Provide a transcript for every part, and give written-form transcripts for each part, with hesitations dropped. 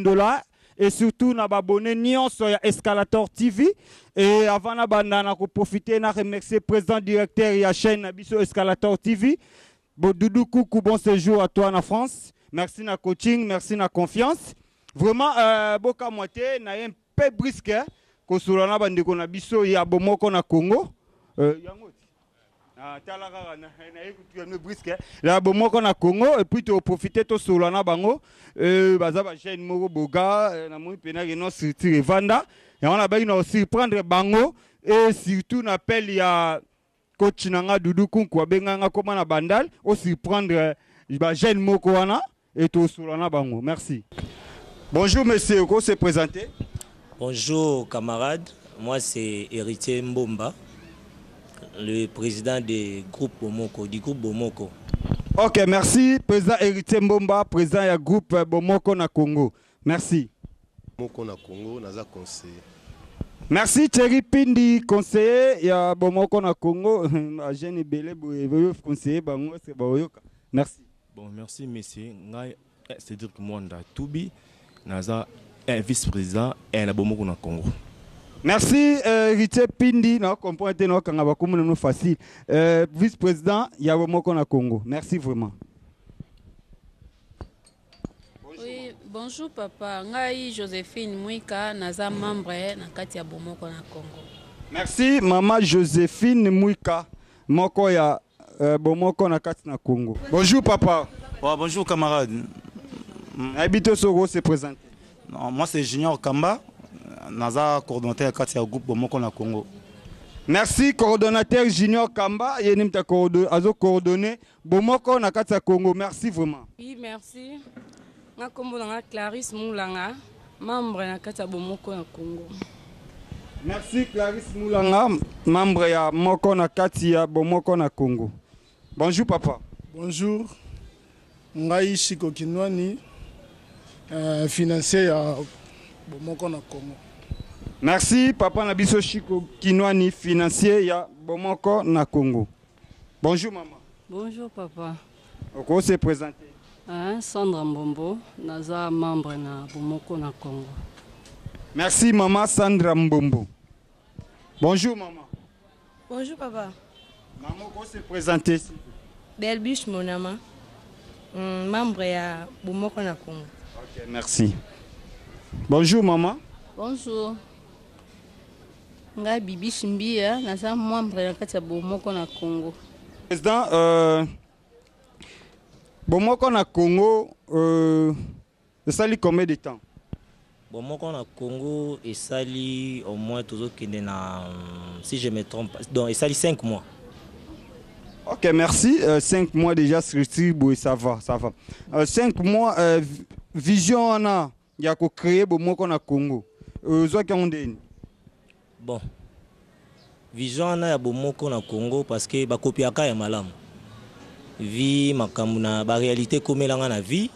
Komikundola et surtout na ba abonné nyonso ya Escalator TV. Et avant na banda na ko profiter na remercier président directeur ya chaîne na biso Escalator TV. Bo Doudou Koukou, bon séjour à toi na France. Merci na coaching, merci na confiance. Vraiment boka moite na un peu brusque kosolola na bandeko na biso ya bomoko na Congo. Yango ah, tala kaka naye kutu brusque ya bomoko na Congo et puis to profiter tosolola na bango baza ba jeune moko boga namoni mpena ke no structure evanda yango nabaki na surprendre bango et surtout na appel ya coach na nga Doudou Kunku abenga nga koma na Bandal o surprendre ba jeune moko wana et tosolola na bango. Merci. Bonjour monsieur, vous se présenter? Bonjour camarade, moi c'est Héritier Mbomba, le président du groupe Bomoko, du groupe Bomoko. Ok, merci président Héritier Mbomba, président du groupe Bomoko na Congo. Merci. Bomoko na Congo, naza conseiller. Merci Thierry Pindi, conseiller ya Bomoko na Congo, jeune belé boye conseiller bango c'est baoyoka. Merci. Bon, merci monsieur. Ngai Cédric Mwanda Toubi, naza vice-président na Bomoko na Congo. Merci Héritier Pindi, na comprendre na kanga ba komona no facile. Vice-président ya Bomoko na Congo. Merci vraiment. Oui, bonjour papa. Ngai Joséphine Mwika, naza membre na kati ya Bomoko na Congo. Merci maman Joséphine Mwika, moko ya Bomoko na kati na Congo. Bonjour papa. Ouais, bonjour camarade. Habito Soro se présente. Non, moi c'est Junior Kamba, naza coordonnateur kati ya groupe Bomoko na Congo. Merci coordonnateur Junior Kamba, yenim ta azo coordonner Bomoko na kati ya Congo. Merci vraiment. Oui, merci. Nga kombo na Clarisse Moulanga, membre na kati ya Bomoko na Congo. Merci Clarisse Moulanga, membre ya moko na kati ya Bomoko na Congo. Bonjour papa. Bonjour. Ngai Shiko Kinwani, financier ya Bomoko na Congo. Merci papa na biso Shiko Kinwani, financier ya Bomoko na Congo. Bonjour maman. Bonjour papa. Oko se présenter. Hein, Sandra Mbombo, naza membre na Bomoko na Congo. Merci maman Sandra Mbombo. Bonjour maman. Bonjour papa. Maman, oko se présenter. Belbiche Monama, membre ya Bomoko na Congo. Ok, merci. Bonjour maman. Bonjour. Nga Bibi Chimbia, naza membre na kati ya Bomoko na Congo. Président, Bomoko na Congo, esali combien de temps? Bomoko na Congo esali au moins tozokende na, si je me trompe, donc esali 5 mois. Ok, merci. 5 mois déjà structure, boy, ça va, ça va. 5 mois, vision on a, il y a créé Bomoko na Congo. Zo ki ondeni. Bon. Vision wana ya Bomoko na Congo parce que ba kopiaka ya malamu. Vie makambo na ba réalité komelanga na vie.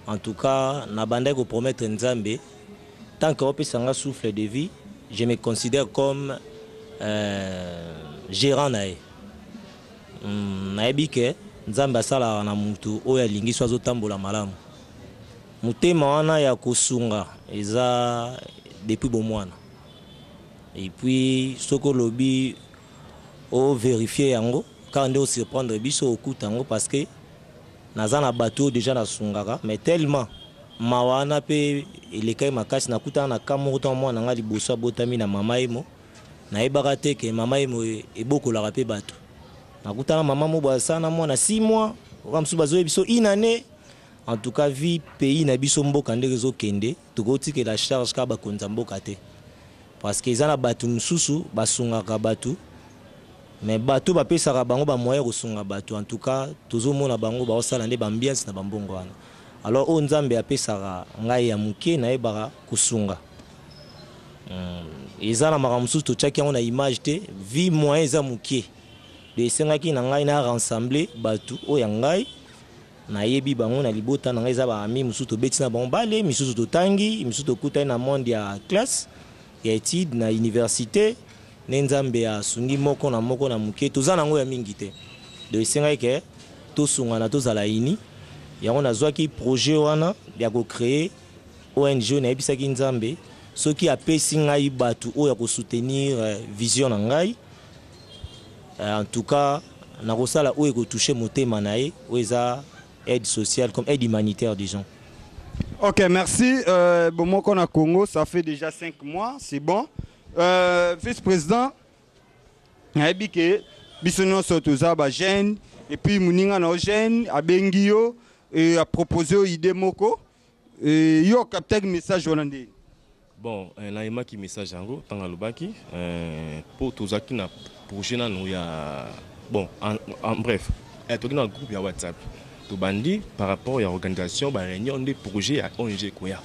En tout cas, na bandai ko promettre Nzambe tant que opesa nga souffle de vie, je me considère comme gérant na ye. Nayebi ke Nzambe asalaka na mutu oyo alingi so azotambola malamu. Motema wana ya kosunga eza depuis bomwana. Et puis soko lobi o vérifier yango quand nde o surprendre biso okuta yango parce que naza na bateau déjà na sungaka mais tellement mawa wana pe elekai makasi nakutana na ka moko to mwana nga liboso abotami na mama yemo nayebaka te ke mama yemo ebokolaka pe bato. Nakutana mama mo bwasa na mwana 6 mois oka mosusu bazoyebi biso une année. En tout cas vie pays na biso mboka ndenge ezokende tokotikela charge kaka bakonzi ya mboka te parce que eza na bato mosusu basungaka bato mais bato bapesaka bango ba moyen kosunga bato. En tout cas tozomona bango baosala nde ba ambiance na bambongo wana. Alors oyo Nzambe apesaka ngai ya moke nayebaka kosunga. Eza na makambo mosusu totiaki yango na image te, vie moyen eza moke. De esengaki na ngai na rassembler bato oyo ya ngai nayebi bango na libota na ngai eza ba ami mosusu tobeti na bango bale, misusu totangi, misusu tokutani na monde ya classe ya étude na université ne Nzambe asungi moko na moko na moke toza nango ya mingi te. Donc esengaki ke tosungana tozala uni. Yango nazwaki projet wana ya ko créer ONG nayebisaki Nzambe soki apesi ngai bato oyo ya kosoutenir vision na ngai, en tout cas nakosala oyo ekotouche motema na ye, oyo eza aide sociale comme aide humanitaire, disons. Ok, merci. Bomoko na Congo, ça fait déjà 5 mois, c'est bon. Vice-président, nayebi ke biso nyonso toza bajeune, et puis moninga na yo jeune abengi yo e apropose yo idée moko, e yo captaki message wana ndeni? Bon, nayemaki message yango ntango alobaki, mpo tozalaki na projet nano ya, bon, en bref, toki na groupe ya WhatsApp, tobandi par rapport ya organisation baréunion nde projet ya ONG ekoya.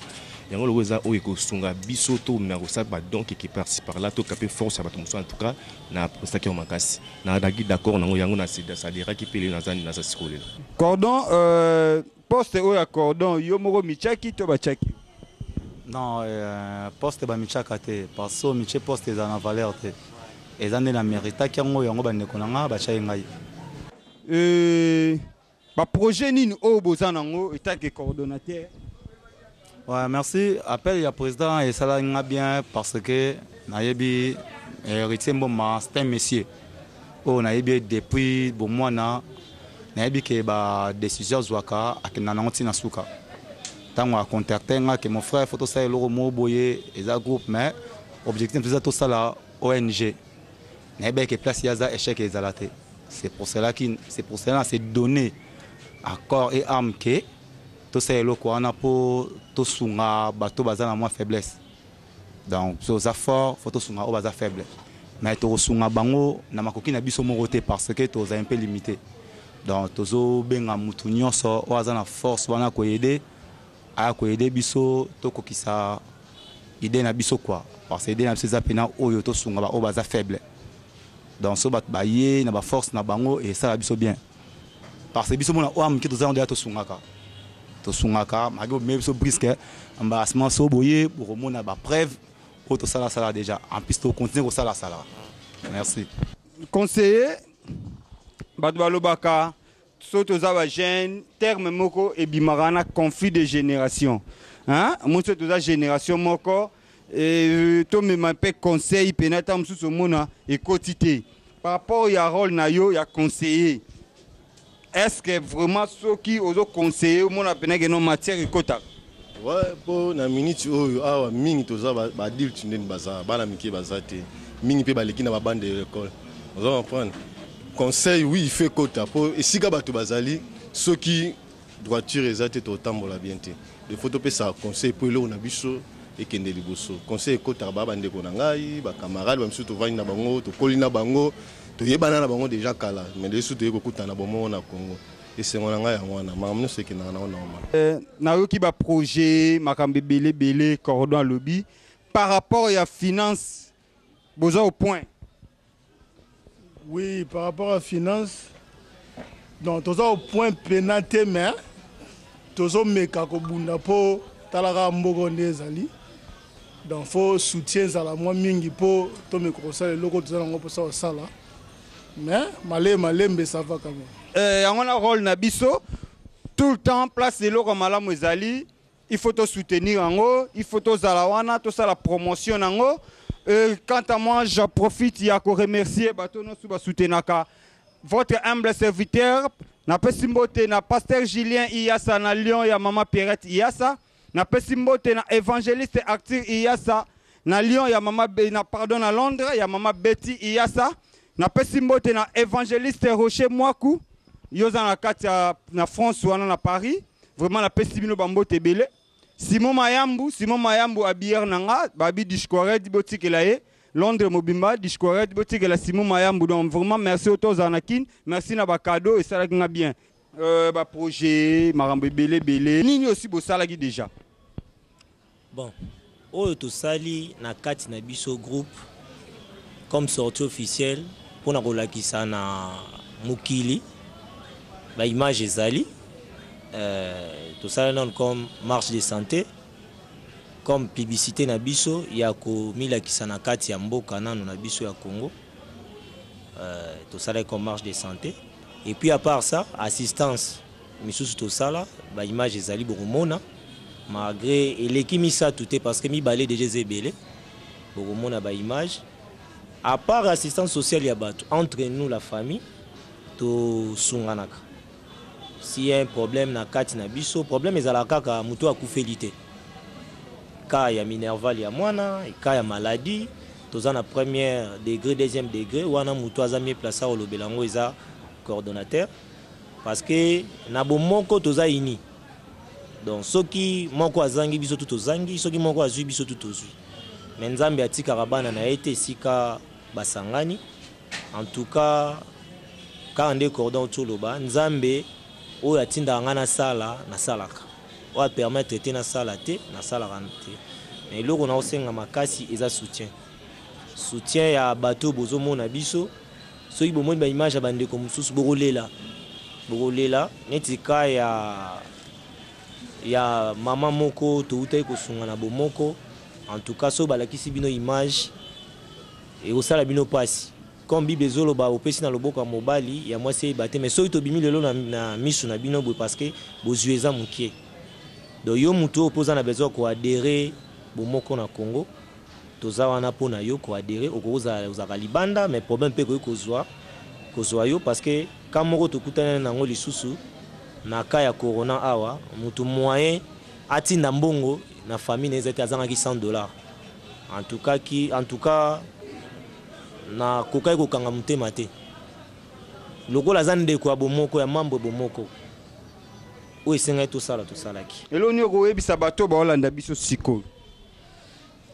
Yango loko eza oyo ekosunga biso, tomema kosala badon quelque par-ci par-là, toka mpe force ya bato mosusu. En tout cas napesaki yango makasi, nazalaki d'accord nango, yango nasaderaki mpe lelo naza sikoyo lelo. Cordon, poste oyo ya cordon, yo moko mitiaki to batiaki? Non, poste bamitiaka te, parce que mitie poste eza na valeur te. Eza nde na méritaki yango, yango bandeko na nga batiaki ngai. Baprojet nini oyo boza nango etake coordonnateur? Ouais, merci. Appel ya président esalaki nga bien, parce que nayebi Héritier Mboma, c'est un monsieur oyo nayebi ye depuis bomwana. Nayebi ke badécision azwaka, akenda nango ntina suka. Ntango acontacte nga ke mon frère, faut tosala eloko moko boye, eza groupe mais objectif eza tosala ONG, nayebi ke place ye aza, échec ezala te. C'est pour cela s'est donné à corps et âme ke tosala eloko wana mpo tosunga bato baza na mwa faiblesse. Donc so oza fort, faut tosunga oyo baza faible, mais tokosunga bango na makoki na biso moko te, parce que toza un peu limité. Donc tozobenga mutu nyonso oyo aza na force wana koaider, aya koaider biso tokokisa idée na biso quoi, parce que idée na biso eza mpena oyo tosunga baoyo baza faible. Donc so bato baye na baforce na bango, esala biso bien, parce que biso mona oyo moke toza yango, tosungaka, tosungaka malgré bomemi biso brusque embarrassement. So boye bokomona bapreuve oyo tosalasala déjà, en plus tocontinue kosalasala. Merci. Conseiller, bato balobaka so toza bajeune, terme moko ebimaka na conflit de génération, hein? Moso toza génération moko, tomema mpe conseil pene, ata mosusu omona ekoti te. Par rapport ya rôle na yo ya conseiller, est ce que vraiment soki ozoconseiller, omona pene ke no matière ekotaka? Ouais, mpo na minute oyo awa mingi toza baadulte, ndeni baza bana mike baza te mingi, mpe baleki na babande ya école. Oza comprendre, conseil oui, il fait kota, mpo esika bato bazali, soki droiture eza te, totambola bien te. Il faut topesa conseil mpo eloko na biso ekende liboso. Conseil ekotaka. Baa bandeko na ngai, bacamarade bamisusu tovandi na bango, tokoli na bango, toyebana na bango déjà kala, mais desu toye kokutana na bomoko na Congo. Esengo na ngai yango wana, makambo nyonso ekendaka nango normal. Nayoki baprojet, makambo ebele ebele. Cordon alobi par rapport ya finance, boza au point? Oui, par rapport à finance, donc toza au point pena te, mais tozomeka kobunda mpo talaka mboka nde ezali. Donc faut soutien ezala mwa mingi mpo tomeka kosala eloko toza nango mposa kosala, mais malembe malembe, ça va quand même. Yango na rôle na biso tout le temps, place eloko malamu ezali, il faut tosoutenir yango, il faut tozala wana, tosala promotion nango. Quant à moi, je profite ya koremercier bato nyonso basoutenaka votre humble serviteur. Napesi mbote na pasteur Julien Iyasa na Lyon ya mama Pierrette Iyasa. Napesi mbote na évangéliste Arthur Iyasa na Lyon ya mama na, pardon, na Londres ya mama Betty Iyasa. Napesi mbote na évangéliste Rocher Mwaku, yo oza na kati ya na France wana na Paris. Vraiment napesi bino bambote ebele. Simon Mayambu, Simon Mayambu abiere na nga babi discored, botikela ye Londres mobimba discored, botikela Simon Mayambu. Donc vraiment merci, oyo tozala na Kine, merci na bacadeau, esalaki nga bien. Baprojet, makambo ebele ebele, nini aussi bosalaki déjà? Bon, oyo tosali na kati na biso groupe comme sortie officielle mpona kolakisa na mokili, baimage ezali, tosala nano comme marche de santé, comme publicité na biso ya komilakisa na kati ya mboka nano na biso ya Congo. Tosalaki comme marche de santé, et puis à part ça, assistance misusu tosala, baimage ezali, bokomona. Malgré eleki misato te, parce que mibale déjà eza ebele, bokomona baimage. À part assistance sociale ya bato, entre nous la famille tosunganaka. S'il y a un problème na kati na biso, problème ezalaka kaka moto akufeli te, cas ya minerval ya mwana, cas ya maladie, toza na premier degré, deuxième degré. Wana moto aza mieux placé kolobela yango eza coordonnateur, parce que na bomoko toza uni. Donc soki moko azangi, biso tu tozangi; soki moko azwi, biso tu tozwi. Mais Nzambe atikaka bana na ye te esika basangani. En tout cas, kaka nde cordon toloba, Nzambe oyo atindaka ngai nasala, nasalaka; oyo apermettre te nasala te, nasalaka te. Mais eloko na osenga makasi eza soutien, soutien ya bato. Bozomona biso, soki bomoni baimage ya bandeko mosusu, bokolela, bokolela. Neti ka ya mama moko toutaki kosunga na bomoko, en tout cas soki balakisi bino image, ekosala bino mpasi. Comme Bible ezoloba, opesi na loboko ya mobali, ya mwasi eyeba te. Mais soki tobimi lelo na miso na bino boye, parce que bozwi eza mokie. Donc yo motu oyo mpo oza na besoin koadhérer Bomoko na Congo, toza wana mpo na yo koadhérer. Okoki ozalaka libanda, mais problème mpe ekoki kozwa yo, parce que ka moko tokutani nango lisusu na ka ya corona awa, motu moyen atinda mbongo na famille na eza te, azangaki 100 $. En tout cas nakokaki kokanga motema te, lokola aza ndeko ya bomoko, ya membre bomoko. Oyo esengaki tosala, tosalaki. Eloko nini okoyebisa bato baolanda biso sikoyo?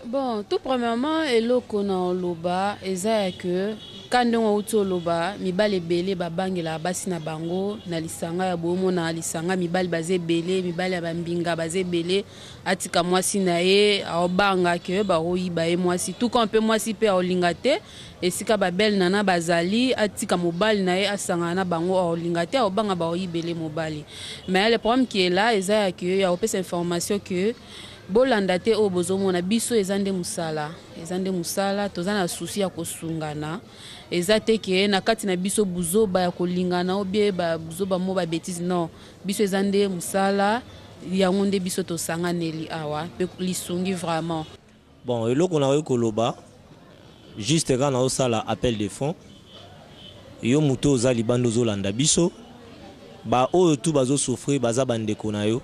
Bon, tout premièrement, eloko na oloba eza ya ke ka ndenge outi oloba, mibali ebele babangelaka basi na bango na lisanga ya boye. Omona lisanga, mibali baza ebele, mibali ya bambinga baza ebele, atika mwasi na ye, aobanga ke bakoyiba ye mwasi. Tuka mpe mwasi mpe aolinga te esika babele nana bazali, atika mobali na ye asangana na bango, aolinga te, aobanga baoyibele mobali. Mais le problème qui est là eza ya ke ya kopesa information ke bolanda te oyo bozomona biso, eza nde mosala, eza nde mosala. Toza na souci ya kosungana, eza te ke na kati na biso buzoba ya kolingana obie buzoba mo babêtises, non. Biso eza nde mosala, yango nde biso tosanganeli awa mpe lisungi vraiment. Bon, eloko nakoki koloba juste kaka, naosala appel de fonds. Yo moto oza libanda, ozolanda biso, baoyo tu bazosouffrir baza bandeko na yo.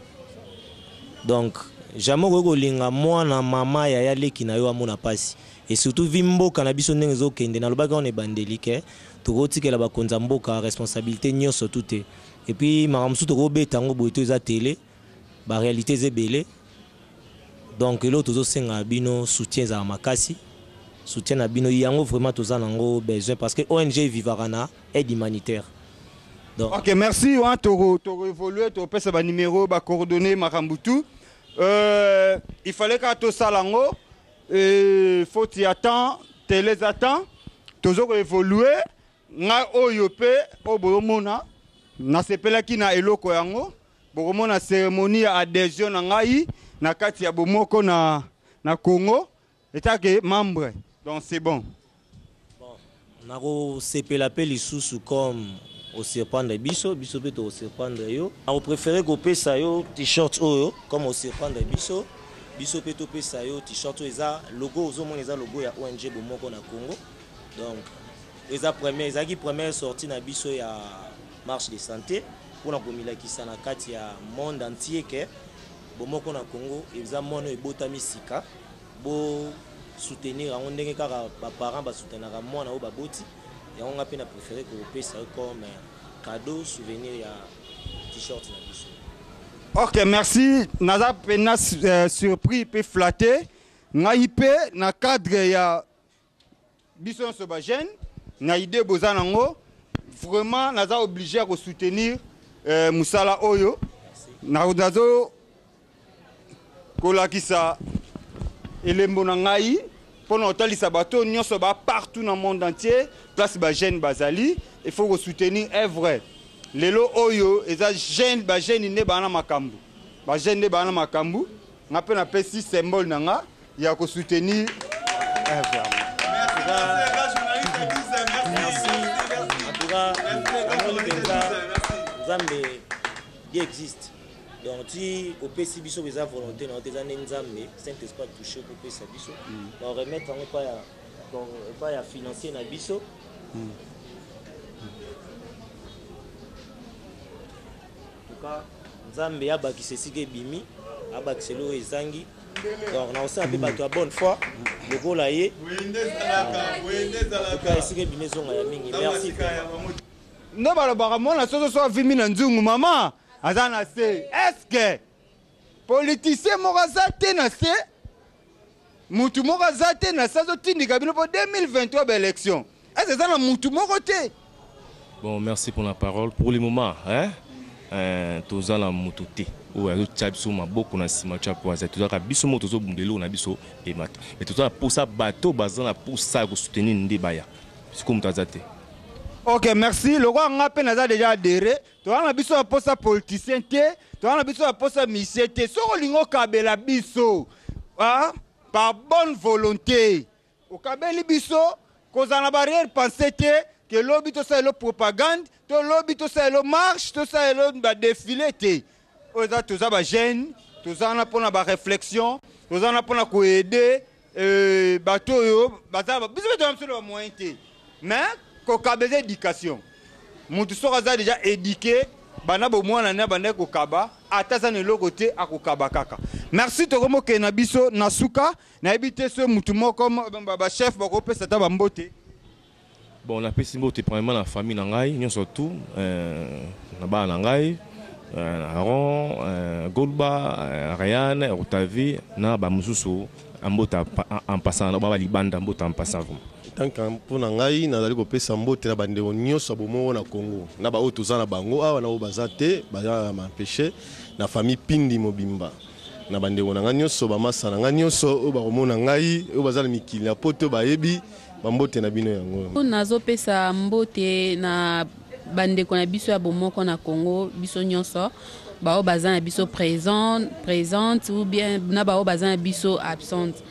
Donc jamais okoki kolinga mwana, mama, yaya, leki na yo amona mpasi. Et surtout vi mboka na biso ndenge ezokende, nalobaki wana ebandeli ke tokotikela bakonzi ya mboka responsabilité nyonso tu te. Et puis makambo mosusu tokobeta yango boye to eza tele, baréalité eza ebele. Donc eloko tozosenga bino, soutien ezala makasi, soutien na bino yango vraiment toza nango besoin, parce que ONG evivaka na aide humanitaire. Donc ok, merci. Wana tokoévolue, topesa banuméro, bacoordonnées, makambo tu. Il fallait kaka tosala yango, faute ya temps, tele eza temps, tozo koévolue. Ngai oyo mpe oyo bozomona, nasepelaki na eloko yango. Bokomona cérémonie ya adhésion na ngai na kati ya Bomoko na Congo etake membre. Donc c'est bon. Bon, nakosepela mpe lisusu comme osurprendre biso, biso mpe tokosurprendre yo. Nakopréféré kopesa yo t-shirt oyo. Comme osurprendre biso, biso mpe topesa yo t-shirt oyo. Eza logo, ozomona eza logo ya ONG Bomoko na Congo. Donc eza première, ezalaki première sortie na biso ya marche de santé, mpona komilakisa na kati ya monde entier ke Bomoko na Congo eza mwana oyo ebotami sika. Bosoutenir yango ndenge kaka baparent basoutenaka mwana oyo baboti yango. Nga mpe na préféré kopesa yo comme cadeau souvenir ya t-shirt na biso. Ok, merci. Naza mpena surpris mpe flatté. Ngai mpe na cadre ya biso nyonso bajeune na idée boza nango, vraiment naza obligé ya kosoutenir mosala oyo. Nazo kolakisa elembo na ngai mpona kotalisa bato nyonso ba partout na monde entier, place bajeune bazali, il faut kosoutenir œuvre. Lelo oyo eza jeune, bajeune nde baa na makambo, bajeune nde baa na makambo. Nga mpe napesi symbole na nga ya kosoutenir œuvre. Merci en tout cas. Namoni mpenza Nzambe, Dieu existe. Donc ti opesi biso eza volonté na yo te, eza nde Nzambe, Saint Esprit atouche kopesa biso. Na remettre yango epai ya, donc epai ya financier na biso. En tout cas, Nzambe abakisa esika ebimi, abakisa eloko ezangi. Donc nakosala mpe bato ya bonne foi lokola ye. En tout cas, esika ebimi ezonga ya mingi. Merci vraiment. Nde balobaka mwana soso so avimbi na nzungu, mama aza na se. Eske politicien moko aza te na se, mutu moko aza te na se azotindika bino mpo 2023 baélection? Ese eza na mutu moko te? Bon, merci pour la parole. Pour le moment, hein, toza na moto te oyo azotia biso maboko na nsima tia po aza. Tozalaka biso moko, tozobunda eloko na biso emata, mais toza na posa bato baza na posa ya kosoutenir nde baya. Sikoyo moto aza te. Ok, merci. Lokola nga mpe naza déjà adhéré, toza na biso ya posa politicien te, toza na biso ya posa musicien te. Soki olingi okabela biso, ah, par bonne volonté okabeli biso, kozala na barrière pensée te ke lobi tosalelo propagande, to lobi tosalelo marche, tosalelo badéfilé te. Oyo eza, toza bajeune, toza wana mpona baréflexion, toza wana mpona koaider bato oyo baza. Biso mpe toza biso na bamoyen te, mais kokaba eza éducation. Motu soki aza déjà éduqué, banda bomwana ne abandaki kokaba, ata aza na eloko te, akokaba kaka. Merci. Tokomokende na biso na suka. Nayebi te so motu moko, bachef bakopesa ata bambote. Bon, napesi mbote premièrement na famille na ngai nyonso tout, na bana na ngai, Aaron, Golba, Ryan, Otavi na bamosusu. Mbote en passant na ba libanda, mbote en passant vraiment. Tanke mpo na ngai, nazali kopesa mbote na bandeko nyonso ya Bomoko na Congo, na baoyo toza na bango awa, na oyo baza te, baza na baempêche, na famille Pindi mobimba, na bandeko na ngai nyonso, bamasa na ngai nyonso oyo bakomona ngai, oyo baza na mikili ya poto, bayebi bambote na bino yango. Nazopesa mbote na bandeko na biso ya Bomoko na Congo, biso nyonso, baoyo baza na biso présent, présente ou bien na baoyo baza na biso absente.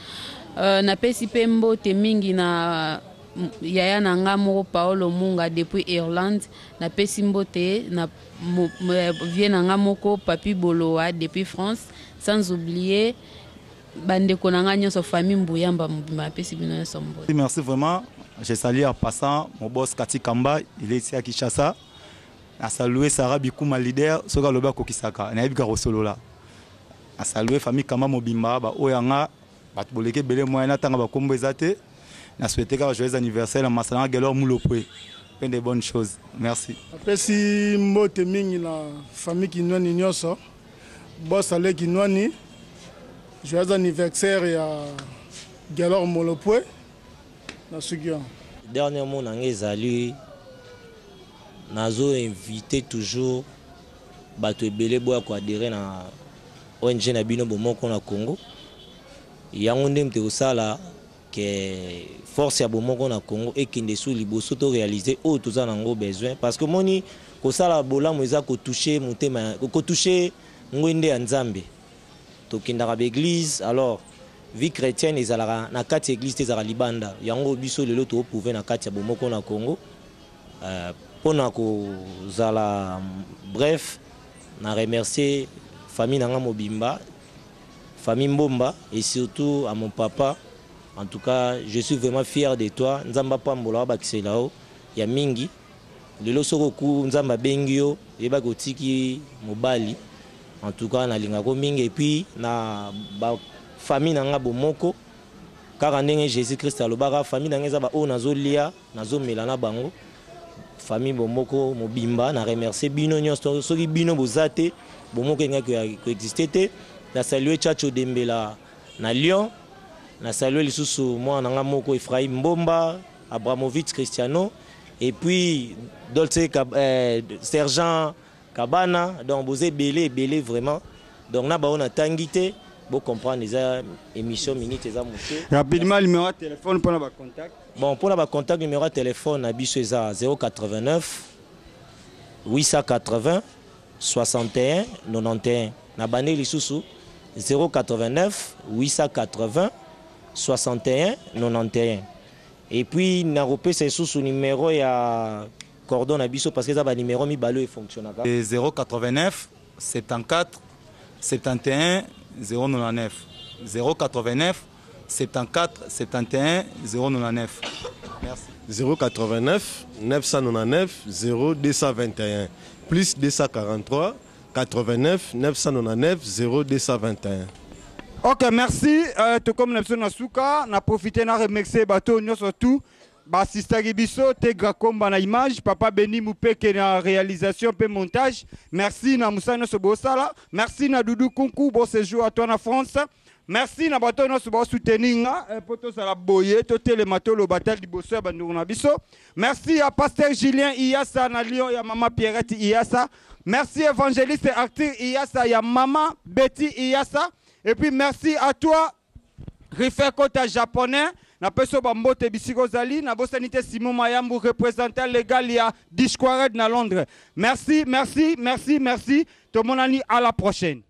Napesi mpe mbote mingi na yaya na nga moko Paolo Munga depuis Irlande. Napesi mbote na vieux na nga moko Papi Boloa depuis France, sans oublier bandeko na nga nyonso, famille Mbuyamba mobimba. Napesi bino nyonso mbote. Merci vraiment. Je salue en passant mon boss Kati Kamba, il est ici à Kinshasa. Na saluer Sarah Bikouma leader, soki alobi akokisaka, nayebi kaka kosolola. Na saluer famille Kamba mobimba, ba oyo yanga bato boleki ebele, moyen natanga bakombo eza te. Na souhaité kaka joyeux anniversaire na masala Gelor Mulopwe. Plein de bonnes choses. Merci. Napesi mbote mingi na famille Kinwani nyonso, boss Ale Kinwani. Joyeux anniversaire ya Gelor Molopwe na suki wana. Dernier mot na ngai ezali, nazo invité toujours bato ebele boya koadhérer na ONG na bino Bomoko na Congo. Yango nde moto ekosala ke force ya Bomoko na Congo ekende su liboso, to réaliser oyo toza nango besoin, parce que omoni, kosala bolamu eza kotouche motema, kotouche ngwende ya Nzambe. Tokendaka baeglise, alors vie chrétienne ezalaka na kati ya église te, ezalaka libanda. Yango biso lelo tooprouve na kati ya Bomoko na Congo. Mpona kozala bref, na remercier famille na nga mobimba, famille Mbomba, et surtout à mon papa. En tout cas, je suis vraiment fier de toi. Nzambe apambola, abakisela yo ya mingi. Lelo soki oku Nzambe abengi yo, oyebaki otiki mobali. En tout cas, nalingako mingi. Et puis na bafamille na nga Bomoko, kaka ndenge Jésus Christ alobaka, famille na nga eza baoyo nazolia, nazomela na bango. Famille Bomoko mobimba, na remercier bino nyonso. Soki bino boza te, Bomoko elingaki koexiste te. Na salue Chacho Dembela na Lyon, na salue lisusu mwana na nga moko Ephraim Mbomba, Abramovich Cristiano, et puis Dolce Sergent Kabana. Donc boza ebele ebele vraiment. Donc na bango natangi te, bocomprendre, eza émission, minute eza moke. Rapidement, numéro ya téléphone mpona bacontact. Bon, mpona bacontact, numéro ya téléphone na biso eza 089 880 61 91. Na bande lisusu, 089 880 61 91. Et puis nakopesa lisusu numéro ya cordon na biso, parce que eza banuméro mibale oyo efonctionnaka. 089 74. 71 099 089 74 71 099. Merci. 089 999 0221 plus 243 89 999 0221. Ok, merci. Euh, tokomi na biso na suka, na profiter na remercier bato nyonso tout baasistaki biso Tegra Komba na image, papa Beni Mupeke na réalisation mpe montage. Merci na mosala nyonso bosala. Merci na Dudu Kunku, bon séjour à toi na France. Merci na bato nyonso basoutenir nga eh, mpo tozala boye totelema toloba ta liboso ya bandeko na biso. Merci à pasteur Julien Iyasa na Lyon ya mama Pierrette Iyasa. Merci évangéliste Arthur Iyasa ya mama Betty Iyasa. Et puis merci à toi Riffer Kota japonais, napesi yo bambote bisika ozali. Nabosani te Simon Mayambu, représentant légal ya Disquared na Londres. Merci, merci, merci, merci. Tomonani à la prochaine.